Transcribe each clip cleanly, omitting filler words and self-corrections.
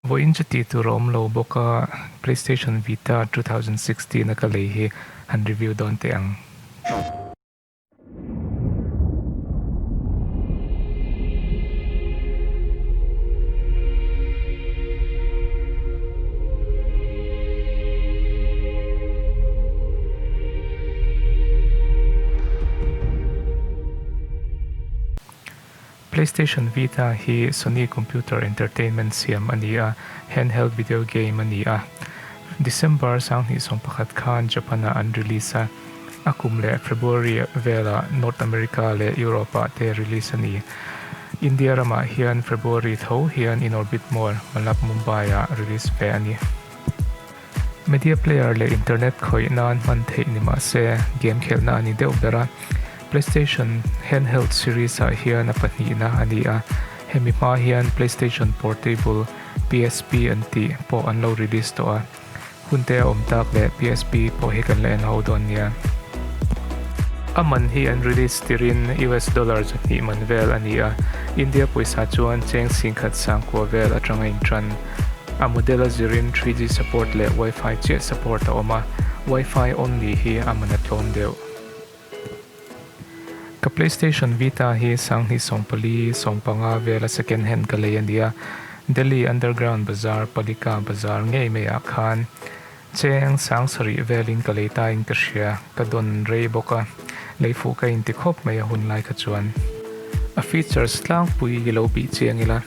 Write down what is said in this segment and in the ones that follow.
Vawiin chu tih tur a awm lo bawk a, PlayStation Vita 2016 a ka lei hi han review dawn teh ang. PlayStation Vita hi Sony Computer Entertainment siam a ni a, handheld video game a ni a. December 2011 khan Japan-ah an release a, a kum leh February velah North America leh Europe-ah te release a ni. India ramah hian February tho hian Inorbit Mall, Malap, Mumbai-ah release ve a ni. Media player leh internet khawih nan hman theih ni mah se, game khelhna a ni deuh ber a. PlayStation handheld series ah hian a pahnihna a ni a, hemi hma hian PlayStation Portable, PSP an tih, pawh an lo release tawh a. Hun te a awm tak leh PSP pawh hi kan la en ho dawn nia. A man hi an release tirin US dollar 200 man vel a ni a, India pawisa chuan cheng singkhat sangkua vel atanga intan. A model a zirin 3G support leh Wi-Fi chiah support a awm a, Wi-Fi only hi a man a tlawm deuh. Ka PlayStation Vita hi 2014, 15 vela second hand ka lei a nia. Delhi Underground Bazaar, Palika Bazaar ngei maiah khan cheng 7000 velin ka lei tain ka hria, ka dawn rei bawk a, lei fuh ka inti khawp mai a hun lai kha chuan. A features tlangpui i lo bih chiang ila.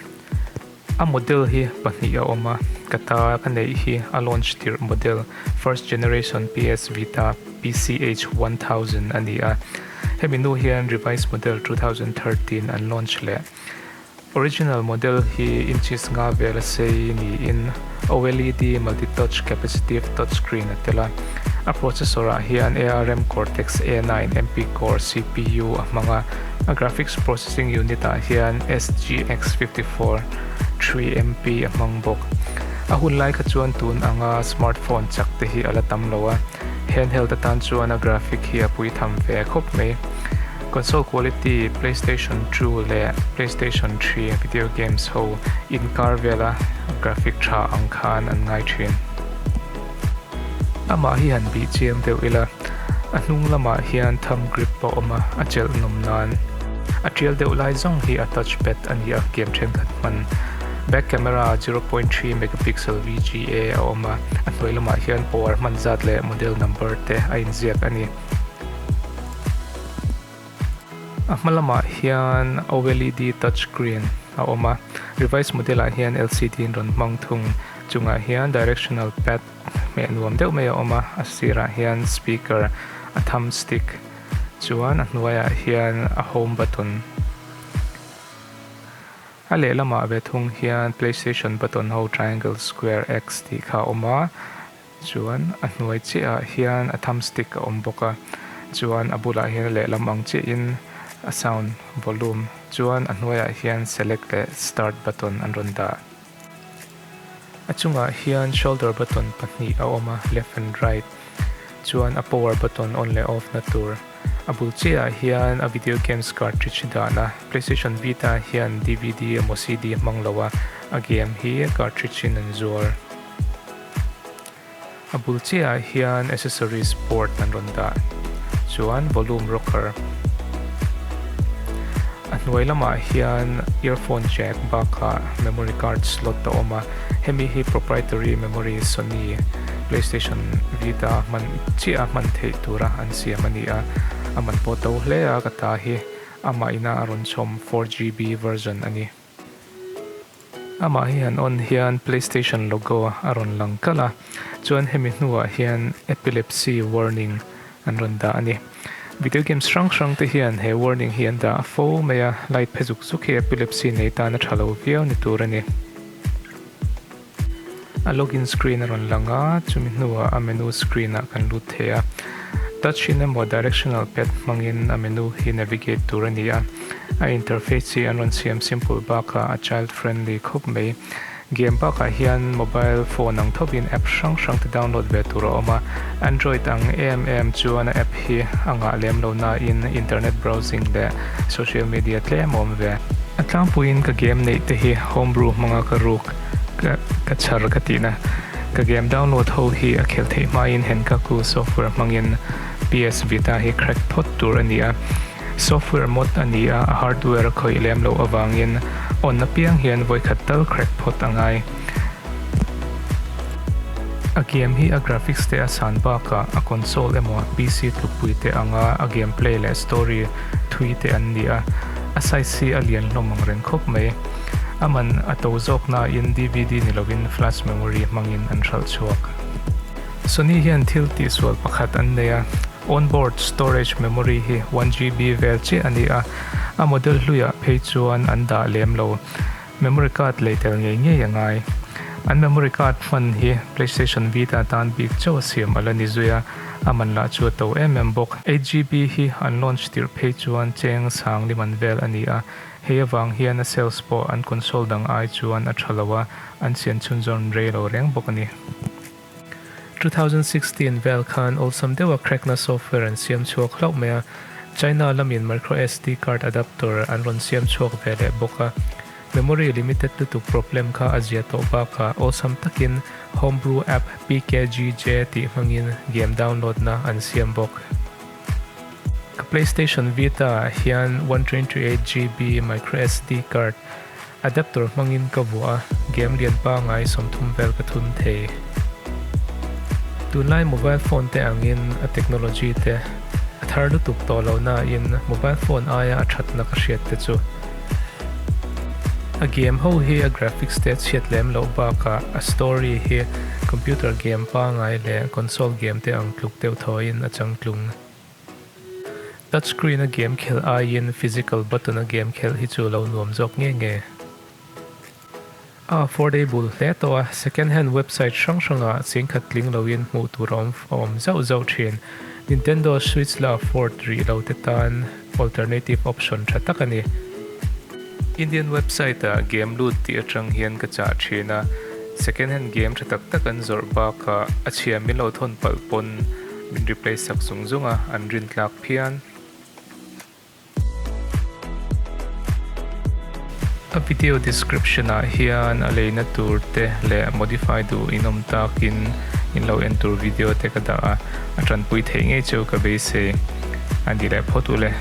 A model hi pahnih a awm a, ka ta ka neih hi a launch tirh model first generation PS Vita PCH 1000 a ni a, hemi hnu hian revised model 2013 an launch leh. Original model hi inches nga vel a sei niin OLED multi-touch capacitive touchscreen a tel a, a processor ah hian ARM Cortex A9 MP core CPU a hmang a, A graphics processing unit ah hian SGX 54 3MP a hmang bawk. A hun lai kha chuan tun anga smartphone chak te hi a la tam lo a, handheld atan chuan a graphic hi a pui tham ve khawp mai. Console quality PlayStation 2 leh PlayStation 3 video games ho inkar vela graphic tha ang khan an ngai thin. Amah hi han bih chiang deuh ila, a hnung lamah hian thumb grip a awm a, a chelh nawm nan. A tial deuh lai zawng hi a touch pad a ni a, game thenkhat hman. Back camera 0.3 megapixel VGA a awm a, a hnuai lamah hian power hman zat leh model number te a inziak a ni. A hma lamah hian OLED touch screen a awm a, revised model ah hian LCD an rawn hmang thung. Chungah hian directional pad hmeh nuam deuh mai a awm a, a sirah hian speaker, a thumb stick chuan a hnuaiah hian a home button. A lehlamah ve thung hian playstation button ho triangle, square, X tih kha a awm a. Chuan a hnuai chiah ah hian a thumb stick a awm bawk a, chuan a bulah hian a lehlam ang chiah in a sound volume chuan a hnuai ah hian select leh start button an rawn dah. A chungah hian shoulder button pahnih a awm a, left and right, chuan a power button on leh off na tur. A bul chiah ah hian a video games cartridge dahna PlayStation Vita hian dvd emaw CD a hmang lo a, a game hi cartridge in an zuar. A bul chiahah hian accessories port an rawn dah chuan volume rocker a hnuai lamah hian earphone jack bakah memory card slot a awm a, hemi hi proprietary memory Sony PlayStation Vita hman chiah a hman theih tura an siam a ni a, a man pawh to hle a ka ta hi amah ina a rawn chhawm 4GB version a ni. Amah hi han on hian PlayStation logo a rawn lang kalh a, chuan hemi hnuah hian epilepsy warning an rawn dah a ni. Video games hrang hrang te hian he warning hi an dah fo mai a, light phe zuk zuk hi epilepsy nei tan a tha lo viau ni tur a ni. A login screen a rawn lang a, chumi hnuah a menu screen ah kan lut thei a. Touch in emaw directional pad hmangin a menu hi navigate tur a ni a. A interface hi an rawn siam simple bakah a child friendly khawp mai. Game bakah hian mobile phone ang thawkin app hrang hrang te download ve tur a awm a. Android ang em em chuan a app hi a ngah lem lo nain internet browsing leh social media tlem a awm ve. A tlangpuiin ka game neih te hi homebrew hmanga ka ruk. Ka chhar ka tihna. Ka game download ho hi a khelh theih hmain Henkaku software hmangin PS Vita hi crack phawt tur a ni a. Software mod a ni a, a hardware a khawih lem loh avangin on apiang hian vawikhat tal crack phawt a ngai. A game hi a graphics te a san bakah a console emaw PC tlukpui te anga a game play leh story thui te an ni a, a size hi a lian hlawm ang reng khawp mai. A man a to zawk nain DVD ni lovin flash memory hmangin an hralh chhuak. Sony hian thil tihsual pakhat an nei a, onboard storage memory hi 1GB vel chiah a ni a, a model hluiah phei chuan an dah lem lo. Memory card lei tel ngei ngei a ngai. An memory card hman hi PlayStation Vita tan bik chauh a siam a la ni zui a, a man lah chu a to em em bawk. 8GB hi an launch tirh phei chuan cheng sang li man vel a ni a, hei avang hian a sales pawh an console dang ai chuan a tha lo a, an sian chhunzawn rei lo reng bawk a ni. 2016 vel khan awlsam deuha crack-na software an siam chhuak hlauh mai a, China lamin micro SD card adapter an rawn siam chhuak ve leh bawk a. Memory limited lutuk problem kha a zia tawh bakah awlsam takin homebrew app PKGJ tih hmangin game download-na an siam bawk. Ka PlayStation Vita ah hian 128GB micro SD card Adapter hmangin ka vuah a, game lian pangai 30 vel ka thun thei. Tunlai mobile phone te angin a technology te a thar lutuk tawh lo nain mobile phone aia a thatna ka hriat te chu a game ho hi a graphics te a chhiat lem loh bakah a story hi computer game pangai leh console game te ang tluk deuh thawiin a changtlung. Touch screen a game khelh aiin physical button a game khelh hi chu lo nuam zawk nge nge. A affordable hle tawh a, second hand website hrang hrangah chingkhat tling loin hmuh tur a awm a awm zauh zauh thin. Nintendo Switch la afford rih lo te tan alternative option tha tak a ni. Indian website ah game lut tih atang hian ka chah thin a, second hand game tha tak tak an zawrh bakah a chhia min lo thawn palh pawn min replace sak zung zung a, an rin tlak phian. A video description ah hian a leina tur te leh modify duh in awm takin in lo en tur video te ka dah a, a tanpui theih ngei chu ka beisei. A ni leh phawt u le.